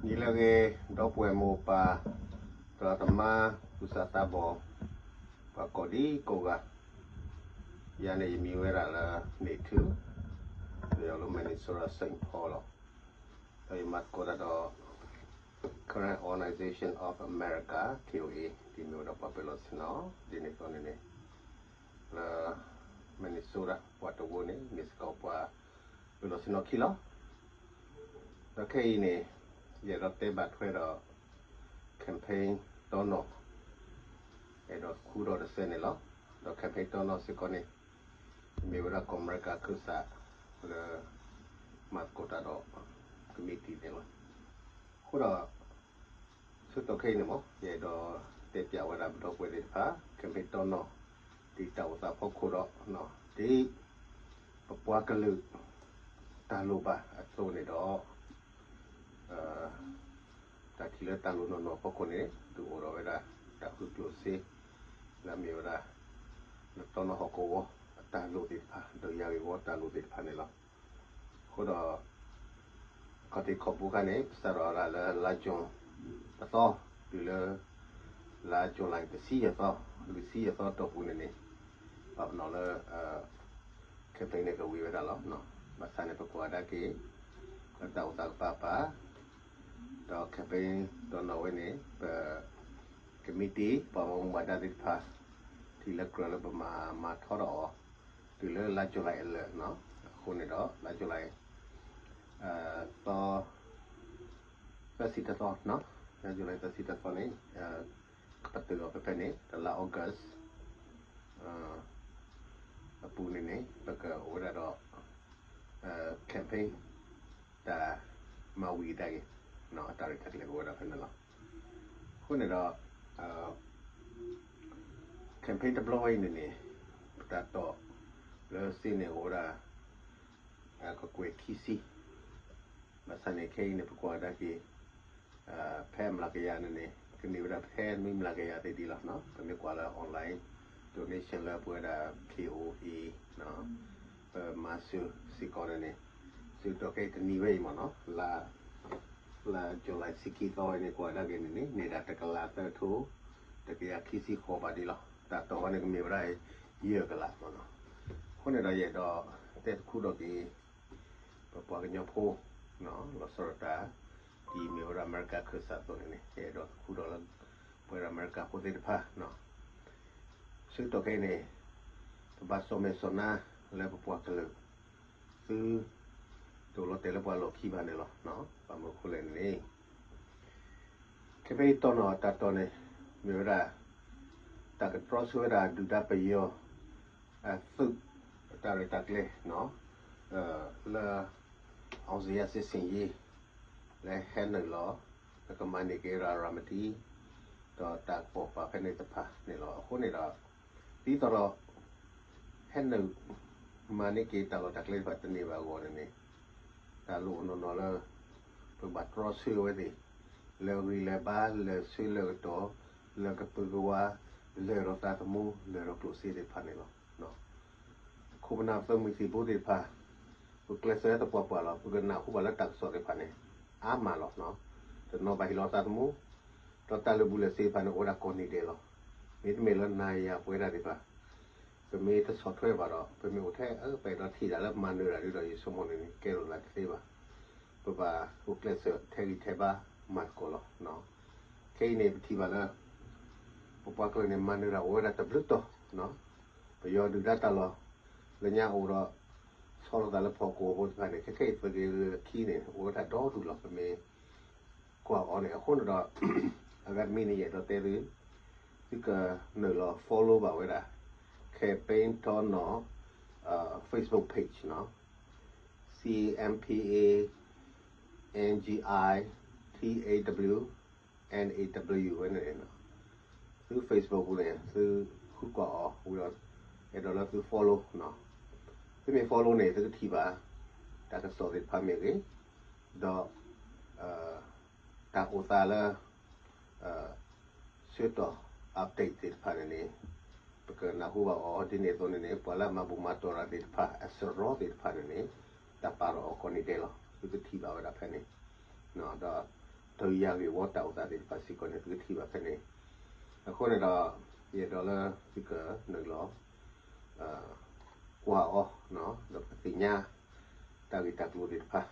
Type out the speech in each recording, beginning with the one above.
နံၤလၢအဂ့ၤ ဒီပုၢ်ဝဲၢ်မိၢ်ပၢ် သရၣ်သမါ သူၣ်စၢ်သးဘီၣ် ပှၤကိးဒံကိးဂၤ, ယၤန့ၣ်ယမံၤဝဲဒၣ်လၢ Nate Htu, ယအိၣ်လၢ Minnesota Saint Paul လီၤ. ဒီးယမၤသကိးတၢ်ဒီး Karen Organization of America, K O A ဒ်မ့ၢ်ဝဲဒၣ်ပှၤပၢၤလီၢ်ဆ့ၣ်နီၤ ဒ်န့ၣ်အသိးန့ၣ်န့ၣ် လၢ Minnesota ပှၤတဝၢန့ၣ် မ့ၢ်စ့ၢ်ကီးပှၤပၢၤလီၢ်ဆ့ၣ်နီၤခံလီၤ. ဒီးခဲအံၤန့ၣ် ယအဲၣ်ဒိးတဲဘၣ်ထွဲဒီး campaign တီနီၣ် အဲၣ်ဒိးသခူထီၣ်တစဲးန့ၣ်လီၤ. ဒီး campaign တီနီၣ်စ့ၢ်ကီးန့ၣ် မ့ၢ်ဝဲဒၣ်ကီၢ်အမဲရကၤခၢၣ်စး လၢ မၤသကိးတၢ်ဒီး committee န့ၣ်လီၤ. အဃိဒီး ဆၢကတီၢ်ခဲအံၤန့ၣ်မ့ၢ် ယအဲၣ်ဒိးတဲပၠးဝဲဒၣ်ပဒီပုၢ်ဝဲၢ်သ့ၣ်တဖၣ် campaign တီနီၣ် ဒ်တၢ်အိၣ်သးဖီခိၣ်ဒီး ဒ် ပပှၤကလုာ် တၢ်လိၣ်ဘၣ်အသိးန့ၣ်ဒီး တၢ်ထံၣ်လၢတၢ်လိၣ်နီၢ်နီၢ်အဖီခိၣ်န့ၣ် ဒုးအိၣ်ထီၣ်ဝဲဒၣ် တၢ်ဃုကျိၣ်စ့ လၢအမ့ၢ်ဝဲဒၣ် လၢတီနီၣ်ဟီၣ်ကဝီၤအတၢ်လိၣ်သ့ၣ်တဖၣ် ဒီးယၤဂ့ၢ်ဝီတၢ်လိၣ်သ့ၣ်တဖၣ်န့ၣ်လီၤ. အဃိဒီး ခီၣ်ထံးခီၣ်ဘိခါန့ၣ် ပစးထီၣ်ဒၣ်လၢလါ June တသီ တုၤလၢ လါ July တဆံယဲၢ်သီ, လွံၢ်ဆံယဲၢ်သီတီၢ်ပူၤန့ၣ်န့ၣ် ပာ်ပနီၣ်လၢ campaign န့ၣ်ကဝံၤဝဲဒၣ်လီၤ. ဘၣ်ဆၣ်န့ၣ် ပကွၢ်ကဒါက့ၤ လၢတၢ်အိၣ်သးကပၤပၤ ဒီး campaign တီနီၣ်ဝဲန့ၣ် ပ committee ပှၤမၤမူဘၣ်ဒါသ့ၣ်တဖၣ် ထံၣ်လၢကြၢးလၢပမၤမၤထီထီၣ်အီၤ တုၤလၢလါ July အလၢာ်နီၤ, အဃိန့ၣ်ဒီး လါ July သီ သၢဆံတသီ, လါ July သၢဆံတသီန့ၣ် ကပတုာ်အီၤဖဲဖဲန့ၣ် ဒီးလါ August အပူၤန့ၣ်န့ၣ် ပကအိၣ်ဝဲဒၣ်ဒီး campaign တၢ်မၤဝံၤကဒါက့ၤ အတၢ်ရဲၣ်တၢ်ကျဲၤကအိၣ်ဝဲဒၣ်ဖဲန့ၣ်လီၤ. အဃိန့ၣ်ဒီး campaign တဘျီဝဲအံၤန့ၣ်န့ၣ် ပတၢ်တိာ်လၢစ့န့ၣ်အိၣ်ဝဲဒၣ် ကကွဲၢ်ခံဆံ, ဘၣ်ဆၣ်န့ၣ်ခဲအံၤန့ၣ် ပကွၢ်ကဒါက့ၤ ဖဲအမျးကယၤန့ၣ်န့ၣ် ကန့ၢ်ဝဲဒၣ်ဖဲနွံမျးကယၤသ့ၣ်ဒံးလီၤ. ပမ့ၢ်ကွၢ်လၢ online donation လၢပဝဲဒၣ် K O A ပမၤစၢၤစ့ၢ်ကီးန့ၣ်န့ၣ် ဆၢကတီၢ်ခဲအံၤတနံၤဝဲအံၤမ့ၢ်နီၤ လါ July ဆံခံသီဝဲန့ၣ် ကွၢ်ကဒါက့ၤန့ၣ်န့ၣ် န့ၢ်ဒၣ်တကလးသၢထိ တကယၤခံဆံဃိးဘးဒံးလီၤ. တၢ်တိာ်ဝဲန့ၣ်ကမ့ၢ်ဝဲဒၣ် ယဲၢ်ကလးမ့ၢ်နီၤ. အဃိန့ၣ်ဒီး ယအဲၣ်ဒိးတဲသခူထီၣ်က့ၤ ပပှၤကညီဖိ လီၤဆီဒၣ်တၢ် ဒ်မ့ၢ်ဝဲဒၣ်အမဲရကၤခၢၣ်စးအသိးန့ၣ်န့ၣ် ယအဲၣ်ဒိးသခူထီၣ်လၢ ပဝဲဒၣ်အမဲရကၤဖိသ့ၣ်တဖၣ် ဆၢကတီၢ်ခဲအံၤန့ၣ် ပဘၣ်စီၤမဲာ်စီၤနါလၢပပှၤကလုာ် သု တအိၣ်လီၤတဲာ်လၢပှၤလီၢ်ခံဘၣ်န့ၣ်လီၤ. ဘၣ်မနုၤအဃိလဲၣ်န့ၣ် campaign တီနီၣ်အတၢ်တိာ်န့ၣ် မ့ၢ်ဝဲဒၣ် တၢ်ကတြီဆၢဝဲဒၣ်ဒုၣ်ဒါပယီၤ အသုး အတၢ်ရဲၣ်တၢ်ကျဲၤ လၢ အောင်ဇေယျစစ်ဆင်ရေး လၢဟဲနုာ်လီၤ လၢကမၤန့ၢ်က့ၤဝဲဒၣ်ရၤမတံ ဒီးတၢ်ကပီၤပာ်ဖဲန့ၣ်တဖၣ်န့ၣ်လီၤ. အဃိန့ၣ်ဒီး ဒ်သိးဒီး ဟဲနုာ် မၤန့ၢ်က့ၤတၢ်လီၢ်တၢ်ကျဲတဖၣ်တန့ၢ်ဘၣ်အဂီၢ်န့ၣ်န့ၣ် တၢ်လိၣ်အနီၢ်နီၢ်လၢ ပကဘၣ်တြီဆၢဝဲသ့ၣ် လၢအဂံၢ်လၢဘါ လၢဆၢလၢကတီၢ် လၢကပုာ်ကဝါ လၢဒီးသးသမူ လၢဒီးကျိၣ်စ့သ့ၣ်တဖၣ်န့ၣ်လီၤ. ခိၣ်ပနၢ်သုးမုၢ်သံၣ်ဘိသ့ၣ်တဖၣ် ပကျဲးစၢးသပှၢ်ပှၢ်လီၤ. ပကနၢ်ဟူဘၣ်လၢတၢ်ကစီၣ်သ့ၣ်တဖၣ်န့ၣ် အါမးလီၤ. တနီၤဘၣ်ဟ့ၣ်လီၤသးသမူ ဒီးတၢ်လၢာ်ဘူၣ်လၢာ်စ့ၤတဖၣ်န့ၣ် အိၣ်ဝဲဒၣ်ကိးနံၤဒဲးလီၤ. မ့တမ့ၢ်လၢနၤယၤပဝဲဒၣ်သ့ၣ်တဖၣ် ပမ့ၢ်တဆီၣ်ထွဲဘၣ်ဒီး ပမ့ၢ်အိၣ်ထဲ ပအဲၣ်ဒိးထံၣ်တၢ်လၢမၤနၢၤတၢ်ဒ်ဒီး ယဆိကမိၣ်န့ၣ်န့ၣ် ကဲထီၣ်သးတသ့ဘၣ်. ပဘၣ်အိၣ်ကျဲးစၢးထဲဂံၢ်ထဲဘါမၤသကိးလီၤ. ခဲအံၤန့ၣ် ပထံၣ်ဘၣ်လၢ ပပှၤကလုာ်န့ၣ် မၤနၢၤတၢ်အိၣ်ဝဲဒၣ်တဘျုးတီၤ, ပယီၤဒုၣ်ဒါတၢ်လီၢ် လၢညါအိၣ်ဒီး ဆီလီၤသးလၢဖီၣ်ကိာ်ဖိတဖၣ်န့ၣ် ခဲခဲအံၤသုးက့လွံၢ်ခံန့ၣ် အိၣ်ဝဲဒၣ်ဒီဒူၣ်လီၤ. ပမ့ၢ်ကွၢ်အီၤန့ၣ် အဃိန့ၣ်ဒီး အဂၤတမံၤန့ၣ် ယအဲၣ်ဒိးတဲသု သုကနုာ်လီၤ follow ဘၣ်ဝဲဒၣ် campaign တီနီၣ် Facebook page နီၤ, C A M P A N G I T A W N A W ဝဲန့ၣ်န့ၣ် သု Facebook ပူၤန့ၣ် သုဃုကွၢ်အီၤဝံၤဒီး အဲၣ်ဒိးလၢသု follow နီၤ. သုမ့ၢ် follow န့ၣ် သုကထံၣ်ဘၣ် တၢ်ကစီၣ်သ့ၣ်တဖၣ်မ့ၢ်ဂ့ၤ, ဒီး တၢ်အိၣ်သးလၢ ဆၢကတီၢ် update သ့ၣ်တဖၣ်န့ၣ်န့ၣ် ပကနၢ်ဟူဘၣ်အီၤ ဒ်န့ၣ်အသိးန့ၣ်န့ၣ် ပှၤလၢအမၤဘူၣ်မၤတီၢ်တၢ်သ့ၣ်တဖၣ် အစရီသ့ၣ်တဖၣ်န့ၣ်န့ၣ် တၢ်ပာ်ထီၣ်အီၤကိးနံၤဒဲးလီၤ. သုကထံၣ်ဘၣ်ဝဲဒၣ်ဖဲန့ၣ် ဒီး တယၤဂ့ၢ်ဝီတၢ်အိၣ်သးသ့ၣ်တဖၣ်စ့ၢ်ကီးန့ၣ် သုကထံၣ်ဘၣ်ဖဲန့ၣ်. အဃိန့ၣ်ဒီး ယအဲၣ်ဒိးလၢသုကနုာ်လီၤ ကွၢ်အီၤ ဒီးပကသ့ၣ်ညါ တၢ်ဂ့ၢ်တၢ်ကျိၤသ့ၣ်တဖၣ်.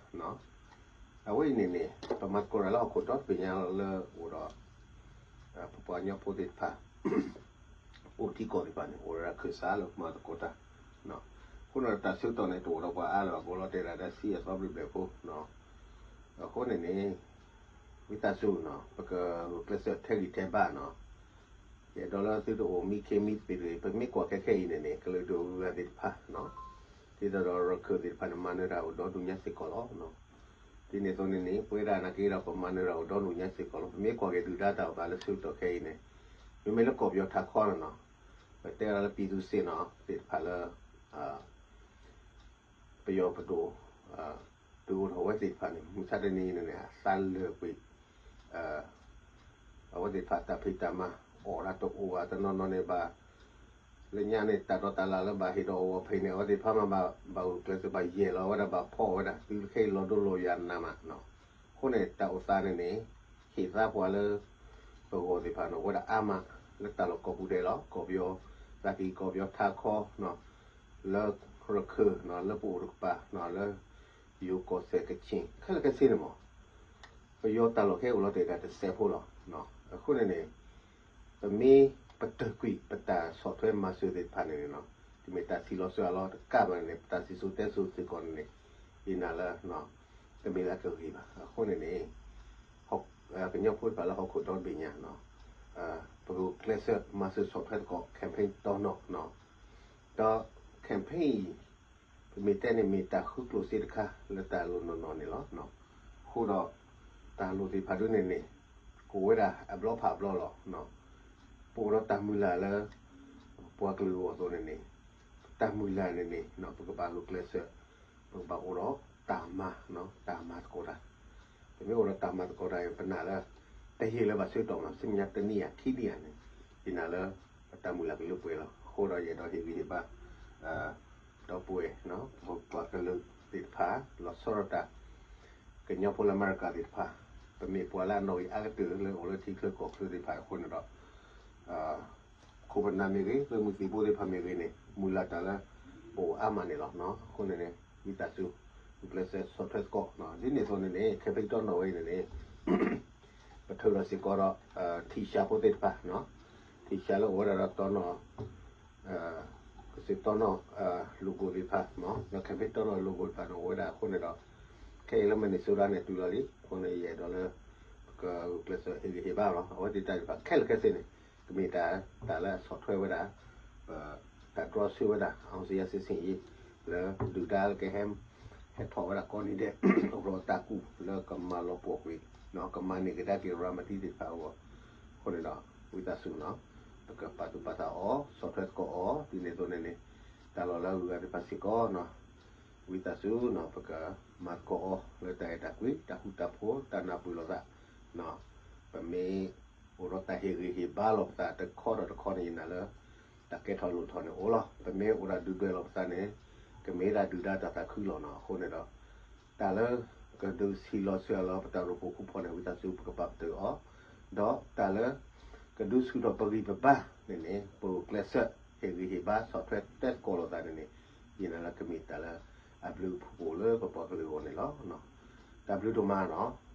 အဝဲအံၤန့ၣ်န့ၣ် ပမၤသကိးတၢ်လၢဟီၣ်ခိၣ်ဒီတဘ့ၣ်ညါလီၤ လၢအိၣ်ဒီး ပပှၤကညီဖိသ့ၣ်တဖၣ် အိၣ်ထံကီၢ်သ့ၣ်တဖၣ်န့ၣ် အိၣ်ဒီးတၢ်ခၢၣ်စးလၢပမၤသကိးတၢ်. အဃိန့ၣ်ဒီးတၢ်ဆၢကတီၢ်န့ၣ် တအိၣ်ဒီးပှၤအါလၢၤဘၣ် ကိးလီၤတဲာ်ဒၣ်တၢ်ဆံအသီဘျ့ဘျဲၣ်ဖိ. အဃိန့ၣ်န့ၣ် ဝံသးစူၤ ပကဂုာ်ကျဲးစၢးထဲဂံၢ်ထဲဘါနီၤ. ယအဲၣ်ဒိးလၢသုတအိၣ်မံခ့မံသပ့ၤတဂ့ၤ. ပမ့ၢ်ကွၢ်ခဲခဲအံၤန့ၣ်န့ၣ် ကလုာ်ဒူၣ်အဂၤသ့ၣ်တဖၣ် ဒ်သိးဒီးရခၢၣ်သ့ၣ်တဖၣ်န့ၣ် မၤနၢၤတၢ်အိၣ်ဒီဒူၣ်ညါစ့ၢ်ကီးလီၤ. ဒ်န့ၣ်အသိးန့ၣ်န့ၣ် ပဝဲဒၣ်နာ်က့ဒီး ပမၤနၢၤတၢ်အိၣ်ဒီဒူၣ်ညါစ့ၢ်ကီးလီၤ. ပမ့ၢ်ကွၢ်က့ၤဒုၣ်ဒါတၢ်အိၣ်သးလၢဆၢကတီၢ်ခဲအံၤန့ၣ် မ့မ့ၢ်လၢကီၢ်ပယီၤထးခီလီၤနီၤ, ပတဲဝဲဒၣ်လၢ ပြည်သူ့စစ် နီၤ သ့ၣ်တဖၣ်လၢ ပယီၤပဒိၣ် ဒုးအိၣ်ထီၣ်ဝဲသ့ၣ်တဖၣ်န့ၣ် မုၢ်ဆါတနံၤအံၤန့ၣ်န့ၣ် အသးလၢာ်ကွံာ် အဝဲသ့ၣ်တဖၣ်တၢ်ဖံးတၢ်မၤ အိၣ်ဒၣ်တအိၣ်ဘၣ်တနီၤနီၤန့ၣ်ဘၣ်. လၢညါန့ၣ် တၢ်ဒိးတၢ်လၣ်လၢဘၣ်ဟ့ၣ်ဒီးအီၤဖဲအံၤန့ၣ် အဝဲသ့ၣ်တဖၣ်မး ဘၣ်ဂုာ်ကျဲးစၢးဘၣ်ယဲၢ်လီၤဝဲဒၣ် ဘၣ်ဖီၣ်ဝဲဒၣ် သုတခဲအံၤလီၤဒိလီၤယွၤနးမးနီၤ. အဃိန့ၣ် တၢ်အိၣ်သးန့ၣ်န့ၣ် ဟ့ၣ်သါပှၤလၢ ပဂီၢ်သ့ၣ်တဖၣ်န့ၣ် အိၣ်ဝဲဒၣ်အါမး လၢတၢ်လီၢ်ကိးပူၤဒဲးလီၤ. ကီၢ်ပယီၤ သးကံၢ်ကီၢ်ပယီၤထးခီ လၢရခၢၣ် လၢပအိၣ်တကပၤ လၢယိၤကီၢ်စဲၣ်ကခ့ၣ် ခဲလၢာ်ခဲဆ့န့ၣ်မး ပယီၤတၢ်လီၢ်ခဲအံၤအိၣ်လီၤတဲာ်ဒၣ်တစဲးဖိလီၤ. အဃိန့ၣ်န့ၣ် ပမ့ၢ်ပတုာ်ကွံာ်ပတၢ်ဆီၣ်ထွဲမၤစၢၤသ့ၣ်တဖၣ်န့ၣ်န့ၣ် တမ့ၢ်တၢ်ဆံးလီၤစှၤလီၤ တကးဘၣ်န့ၣ် ပတၢ်စံၣ်စိၤတဲစိၤစ့ၢ်ကီးန့ၣ်န့ၣ် ယနာ်လၢ တမ့ၢ်လၢအကဂ့ၤဘၣ်. အဃိန့ၣ်န့ၣ် ကညီဖိသ့ၣ်တဖၣ်လၢဟီၣ်ခိၣ်ဒီတဘ့ၣ်ညါ ပကဂုာ်ကျဲးစၢးမၤစၢၤဆီၣ်ထွဲသကိး campaign တီနီၣ် ဒီး campaign အံၤ ပမ့ၢ်တဲန့ၣ်မ့ၢ်တၢ်ဃုကျိၣ်စ့တခါလၢတၢ်လိၣ်နီၢ်နီၢ်န့ၣ်လီၤ. အဃိဒီး တၢ်လိၣ်သ့ၣ်တဖၣ်ဒ်န့ၣ်န့ၣ် ကအိၣ်ဝဲဒၣ်အဘျီဖးအဘျီလီၤ. ပအိၣ်ဒီးတၢ်မုၢ်လၢ်လၢ ပှၤကလုာ်အဂီၢ်အသိးန့ၣ်န့ၣ် တၢ်မုၢ်လၢ်န့ၣ်န့ၣ် ပကဘၣ်ဂုာ်ကျဲးစၢး ပကဘၣ်အိၣ်ဒီးတၢ်မၤ တၢ်မၤသကိးတၢ်. ပမ့ၢ်အိၣ်ဒီးတၢ်မၤသကိးတၢ်အံၤ ပနာ်လၢ တဟ့ၣ်လၢၤဘၣ်ဆၢကတီၢ်မး ဆူမဲာ်ညါတနံၣ်ဧါ ခံနံၣ်ဧါန့ၣ် ယနာ်လၢ ပတၢ်မုၢ်လၢ်ကလၢပှဲၤလီၤ. အဃိဒီးယအဲၣ်ဒိးဟ့ၣ်ဂံၢ်ဟ့ၣ်ဘါ ဒီပုၢ်ဝဲၢ် ပပှၤကလုာ်သ့ၣ်တဖၣ် လီၤဆီဒၣ်တၢ် ကညီဖိလၢအမဲရကၤသ့ၣ်တဖၣ် ပမ့ၢ်ပှၤလၢအနီၣ်ဂံၢ်အါကတၢၢ်လၢအိၣ်လၢထံချၢကီၢ်ချၢသ့ၣ်တဖၣ်အဃိန့ၣ်ဒီး ခိၣ်ပနၢ်မ့ၢ်ဂ့ၤ သုးမုၢ်သံၣ်ဘိသ့ၣ်တဖၣ်မ့ၢ်ဂ့ၤန့ၣ် မုၢ်လၢ်တၢ်လၢ ပအိၣ်အါမးန့ၣ်လီၤ. အဃိန့ၣ်န့ၣ် ဝံသးစူၤ ဂုာ်ကျဲးစၢးဆီၣ်ထွဲသကိး ဒ်န့ၣ်အသိးန့ၣ်န့ၣ် campaign တီနီၣ်ဝဲအံၤန့ၣ်န့ၣ် ပထုးထီၣ်စ့ၢ်ကီးဒီး ထံၣ်ၡးဖိသ့ၣ်တဖၣ် ထံၣ်ၡးလၢအိၣ်ဝဲဒၣ်ဒီးတီနီၣ် ကစၢၢ်တီနီၣ် logo သ့ၣ်တဖၣ် ဒီး campaign တီနီၣ် logo သ့ၣ်တဖၣ်န့ၣ် အိၣ်ဝဲဒၣ်အဃိန့ၣ်ဒီး ခဲအံၤလၢ Minnesota န့ၣ် တုၤလီၤလံ. အဃိန့ၣ် ယအဲၣ်ဒိးလၢ ပကဂုာ်ကျဲးစၢးဟ့ၣ်ဂံၢ်ဟ့ၣ်ဘါလီၤ. အဝဲသ့ၣ်တၢ်သ့ၣ်တဖၣ်ခဲလၢာ်ခဲဆ့န့ၣ် ကမ့ၢ်တၢ် တၢ်လၢအဆီၣ်ထွဲဝဲဒၣ် ပ တၢ်တြီဆၢဝဲဒၣ် အောင်ဇေယျစစ်ဆင်ရေး လၢဒုၣ်ဒါလၢကဟဲ ဟဲထီၣ်ဝဲဒၣ်ကိးနံၤဒဲး အိၣ်ဒီးတၢ်ကူၣ်လၢကမၤလီၤပှီၢ်ကွံာ် ကမၤန့ၢ်ကဒါက့ၤ ရၤမတံသ့ၣ်တဖၣ်အဂီၢ်. အဃိန့ၣ်ဒီး ဝံသးစူၤနီၤ ပကပာ်သူၣ်ပာ်သးအီၤ ဆီၣ်ထွဲသကိးအီၤ ဒ်န့ၣ်အသိးန့ၣ်န့ၣ် တၢ်လီၢ်လၢအဂုၤအဂၤသ့ၣ်တဖၣ်စ့ၢ်ကီးနီၤ ဝံသးစူၤနီၤ ပကမၤသကိးအီၤလၢတၢ်အဲၣ်တၢ်ကွံ တၢ်ဃူတၢ်ဖိး တၢ်နၢ်ပၢၢ်လိာ်သး ပမ့ၢ်အိၣ်ဒီးတၢ်ဟ့ၣ်ဂံၢ်ဟ့ၣ်ဘါလိာ်ပသးတခီဒီးတခီန့ၣ် ယနာ်လၢ တၢ်ကဲထီၣ်လိၣ်ထီၣ်န့ၣ်အိၣ်လီၤ. ပမ့ၢ်အိၣ်ဒၣ်ဒုးဒွဲၣ်လိာ်ပသးန့ၣ် ကမ့ၢ်ဒၣ်ဒုၣ်ဒါတၢ်သးခုလီၤနီၤ. အဃိန့ၣ်ဒီး တၢ်လၢ ကဒုးဆံးလီၤစှၤလီၤပတၢ်ရိၣ်ဖှိၣ်ခိၣ်ဖီန့ၣ် ဝံသးစူၤပကပာ်ပတုာ်အီၤ, ဒီးတၢ်လၢ ကဒုးဆူၣ်ထီၣ်ပဂံၢ်ပဘါန့ၣ်န့ၣ် ပဂုာ်ကျဲးစၢး ဟ့ၣ်ဂံၢ်ဟ့ၣ်ဘါဆီၣ်ထွဲတဲသကိးလိာ်သးန့ၣ်န့ၣ် ယနာ်လၢကမ့ၢ်တၢ်လၢ အဘျုးအဖှိၣ်လၢပပှၤကလုာ်အဂီၢ်န့ၣ်လီၤ. တၢ်ဘျုးဒိၣ်မးနီၤ.